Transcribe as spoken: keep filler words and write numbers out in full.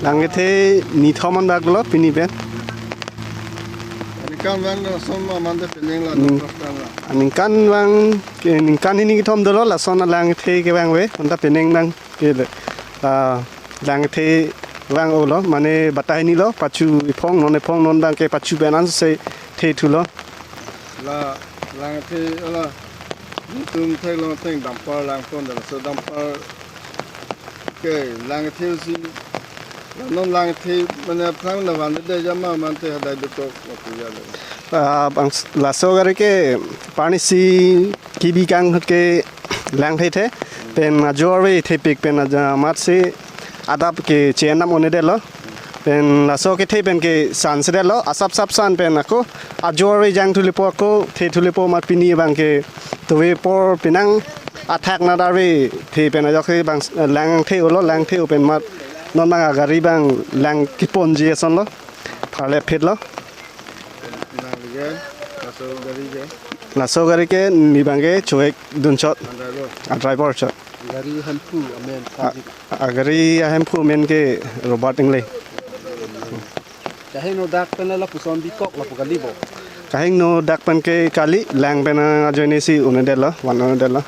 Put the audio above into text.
Lang kethe nithom an bak lo pini pen. Aningkanvang lason ma mande penang la Ning- first time la. Aningkanvang ke ningkan hini kethom dolo lason alang kethe kevang ave. Anta penang nang ke le. Ah, lang kethe vang-o lo, mane batai ni lo, pachu ephong, non ephong, non abang ke pachu pen anse the thu lo. La lang kethe la. Tum thek long theng dampar lang pon da, so dampar ke lang kethe si. La non lang kethe mane aphrang la van de jama mante hadai dokok waktu ya le. Ah, bang laso gari ke pani si kibi kang ke lang the the pen ajor ave thepik pen aja mat si adap ke chenam un-edetlo. Pen laso kethe pen ke san sedetlo, asap sap san pen ako ajor ave jang thulepo ako the thulepo mat pini abang ke tuve apor penang athak na dave the pen ajok ke bang lang the-o lo, lang the-o pen mat non abang agari abang lang keponji ason lo, pharle phit lo. Nang ke, laso gari ke. Laso gari ke neli abang ke choek dunchot. Ang driver. A driver chot. Gari hemphu amen. A, a gari ahemphu amen ke Robert Engleng. Kahingno dak pen lapuson bikok lapu kali bo. Kahingno dak pen ke kali, lang pen ajoine si un-edetlo, van un-edetlo.